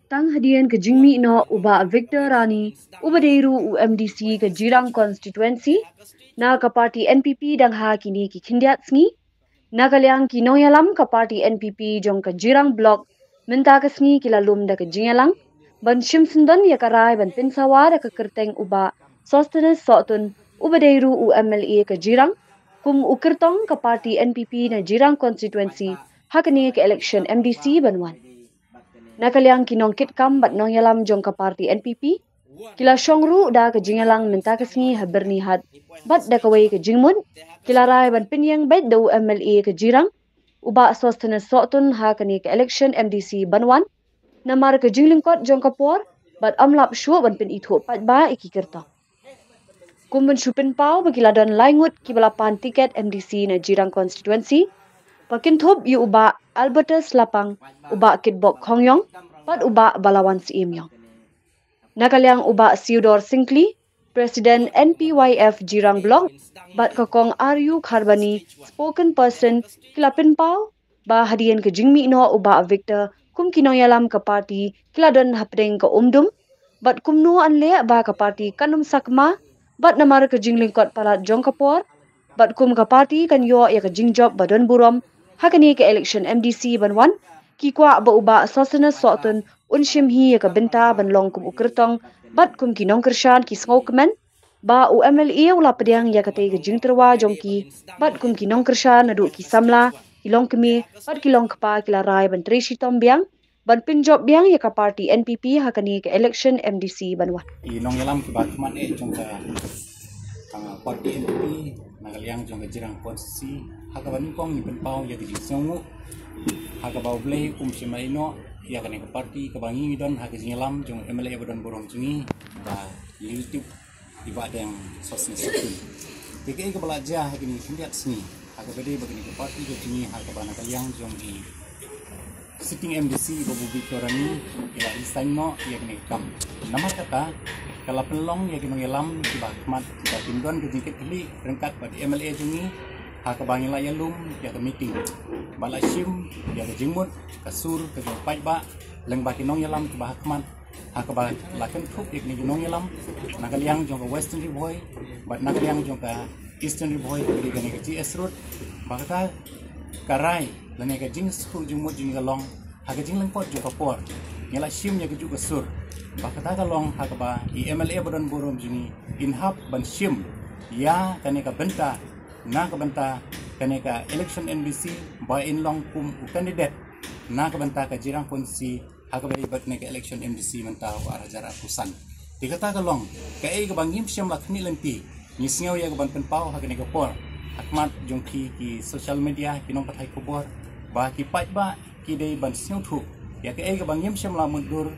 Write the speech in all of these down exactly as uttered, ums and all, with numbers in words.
Tang hadien ka jingmih noh u Bah Victor Rani, uba dei ruh u M D C ka Jirang Constituency na ka party N P P dang ha kine ki khyndiat sngi, na ka liang ki nongïalam ka party N P P jong ka Jirang Block mynta ka sngi ki la lum da ka jingïalang ban shim syndon ïa ka rai ban pynsawa da ka kyrteng u Bah Sosthenes Sohtun, uba dei ruh u M L A ka Jirang, kum u kyrtong ka party N P P na Jirang Constituency ha kane ka election M D C ban wan. Na ka liang ki nongkitkam bad nongïalam jong ka party N P P ki la shong ruh da ka jingïalang mynta ka sngi ha Byrnihat, bad da kawei ka jingmut ki la rai ban pynïeng beit da u M L A ka Jirang u Bah Sosthenes Sohtun ha kane ka election M D C ban wan, namar ka jinglyngkot jong ka por bad ym lap shuh ban pynithuh paidbah ïa ki kyrtong. Kum ban shu pynpaw ba ki la don lai ngut kiba la pan tiket M D C na Jirang Constituency, ba kynthup ïa u Bah Albertus Lapang, u Bah Kitbok Khongïong bad u Bah Balawan Syiemiong. Na ka liang u Bah Theodore Syngkli, President N P Y F Jirang Block, bad ka Kong R U Kharbani, spokesperson, ki la pynpaw ba hadien ka jingmih noh u Bah Victor kum ki nongïalam ka party ki la don hapdeng ka umdum, bad kumno yn leh ba ka party kan ym sakma, bad namar ka jinglyngkot palat jong ka por, bad kum ka party kan ïoh ïa ka jingjop ba don burom ha kane ka election M D C ban wan, ki kwah ba u Bah Sosthenes Sohtun un shim hi ïa ka bynta ban long kum u kyrtong, bad kum ki nongkyrshan ki sngewkmen ba u M L A u la pdiang ïa katei ka jingtyrwa jong ki, bad kum ki nongkyrshan naduh ki samla, ki longkmie bad ki longkpa ki la rai ban trei shitom biang ban pynjop biang ïa ka party N P P ha kane ka election M D C ban wan. Ki nongïalam kiba khmat eh jong ka, ah, party N P P na ka liang jong ka Jirang Constituency, ha kaba nyngkong ngi pynpaw ïa ka jingsngewnguh ha kaba U Blei um shim ïa ino ïa kane ka party kaba ngi don ha ka jingïalam jong M L A ba don burom jong ngi, ba ïa u tip i Bah Deng Sosthenes Sohtun. Te kaei kaba la jia ha kine ki khyndiat sngi ha kaba dei ba kane ka party ka jong ngi ha kaba na ka liang jong i sitting M D C i Bah Victor Rani i la resign noh ïa kane ka kam. Namar kata ka la pynlong ïa ki nongïalam kiba khmat kiba kim don ka jingkitkhlieh ryngkat bad i M L A jong ngi ha kaba ngi la ïalum ïa ka meeting ba la shim ïa ka jingmut ka sur ka jong u paidbah lyngba ki nongïalam kiba ha khmat ha kaba la kynthup ïa kine ki nongïalam na ka liang jong ka Western Ri Bhoi bad na ka liang jong ka Eastern Ri Bhoi, kaba dei kane ka G S Road. Ba kata ka rai lane ka jingsuk jingmut jong ngi ka long ha ka jinglyngkot jong ka por ngi la shim ïa kajuh ka sur. Ba kata ka long ha kaba i M L A ba don burom jong ngi in hap ban shim ïa kane ka bynta na ka bynta kane ka election M D C ba in long kum u candidate na ka bynta ka Jirang Constituency ha kaba dei bad kane ka election M D C mynta u ar hajar arphew san. Te kata ka long kaei kaba ngim shym la khmih lynti. Ngi sngew ïa kaban pynpaw ha kane ka por ha khmat jong ki, ki social media, ki nongpathai khubor, ba ki paidbah ki dei ban sngewthuh ïa kaei kaba ngim shym la mutdur.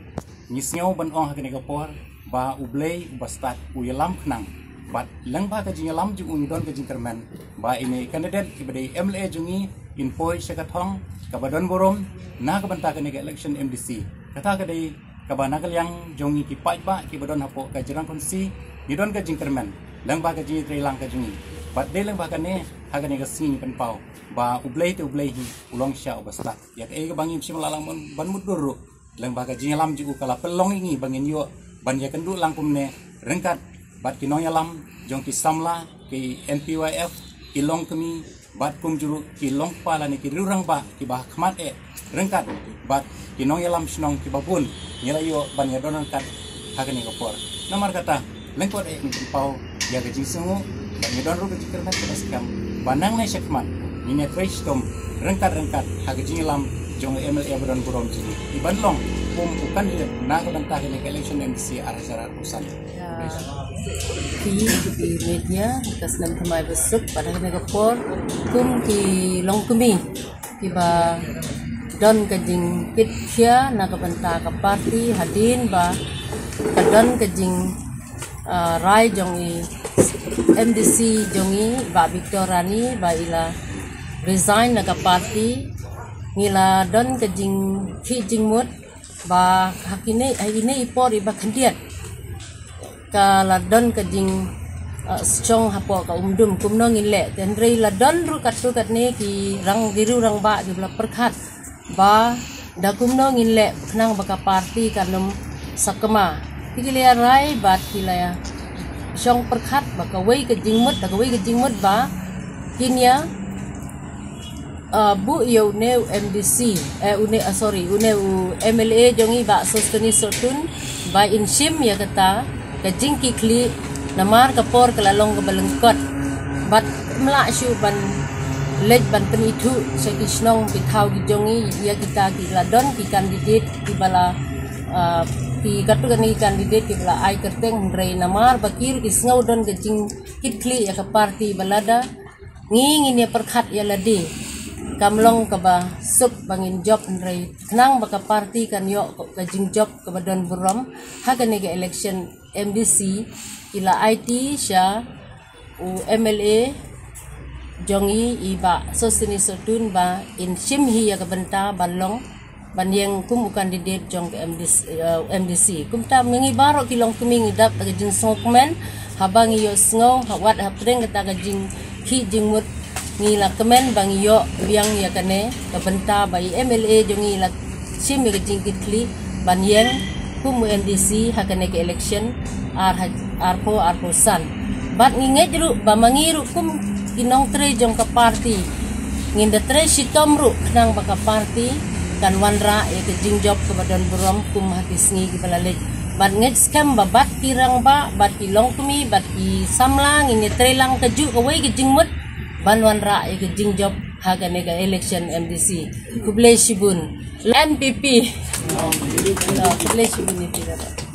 Ngi sngew ban ong ha kane ka por ba U Blei uba stad u ïalam khnang bad lyngba ka jingïalam jong u ngi don ka jingkyrmen ba ine i candidate iba dei M L A jong ngi in poi sha ka thong kaba don burom na ka bynta kane ka election M D C. Kata ka dei kaba na ka liang jong ngi ki paidbah kiba don hapoh ka Jirang Constituency ngi don ka jingkyrmen lyngba ka jingïatreilang ka jong ngi. Bad dei lyngba kane ha kane ka sngi ngi pynpaw ba U Blei te U Blei hi u long sha uba stad. Ïa kaei kaba ngim shym la lah ban mutdur ruh lyngba ka jingïalam jong u ka la pynlong ïa ngi ba ngin ïoh ban ïakynduh lang kumne ryngkat bad ki nongïalam jong ki samla, ki M P Y F, ki longkmie bad kumjuh ruh ki longkpa lane ki riewrangbah kiba ha khmat eh ryngkat bad ki nongïalam shnong kiba bun ngi la ïoh ban ïadon ryngkat ha kane ka por. Namar kata lyngkot eh ngi pynpaw ïa ka jingsngewnguh bad ngi don ruh ka jingkyrmen kaba skhem ba nangne shakhmat ngin ïatrei shitom ryngkat ryngkat ha ka jingïalam jong u M L A ba don burom jong ngi iban long kum u candidate na ka bynta kane ka election M D C ar hajar arphew san. Ki, ki media ka snem thymmai ba suk bad ha kane ka por kum ki longkmie kiba don ka jingkit khia na ka bynta ka party hadien ba ka don ka jing, ah, rai jong i M D C jong i Bah Victor Rani ba i la resign na ka party. Ngi la don ka jingkhih jingmut ba ha kine, ha ine i por iba khyndiat ka la don ka jing, uh, shong hapoh ka umdum kumno ngin leh. Te hynrei la don ruh katto katne ki rang, ki riew rangbah kiba la pyrkhat ba da kumno ngin leh khnang ba ka party kan ym sakma. Te ki la ïa rai bad ki la ïa shong pyrkhat ba kawei ka jingmut, da kawei ka jingmut ba kin ïa uh, buh ïa une u M D C, eh, une, ah, sorry, une u M L A jong ngi Bah Sosthenes Sohtun, ba in shim ïa kata ka jingkitkhlieh, namar ka por ka la long kaba lyngkot. Bad ym lah shuh ban leit ban pynithuh sha ki shnong ki thaw ki jong ngi ïa kita ki la don ki candidate kiba la, uh, ki katto katne ki candidate kiba la ai kyrteng, hynrei namar ba ki ruh ki sngew don ka jingkitkhlieh ïa ka party, ba lada ngi ngin ïa pyrkhat ïa lade, kam long kaba suk ba ngin jop, hynrei khnang ba ka party kan ïoh ka jingjop kaba don burom ha kane ka election M D C, ki la aiti sha u M L A jong ngi i Bah Sosthenes Sohtun ba in shim hi ïa ka bynta ban long, ban ïeng kum u candidate jong ka M D C, eh, M D C. Kumta ma ngi baroh ki longkmie ngi dap da ka jingsngewkmen, haba ngi ïohsngew, ha wat hapdeng kata ka jingkhih jingmut, ngi la kmen ba ngi ïoh biang ïa kane ka bynta ba i M L A jong ngi la shim ïa ka jingkitkhlieh ban ïeng kum u M D C ha kane ka election ar ha-, arphew arphew san. Bad ngi ngeit ruh ba ma ngi ruh kum ki nongtrei jong ka party, ngin da trei shitom ruh khnang ba ka party kan wanrah ïa ka jingjop kaba don burom kum ha ki sngi kiba la leit. Bad ngeit skhem ba bad ki rangbah, bad ki longkmie, bad ki samla ngin ïa trei lang kajuh kawei ka jingmut ban wanrah ïa ka jingjop ha kane ka election M D C. Khublei shibun. N P P. Khublei shibun ïa phi.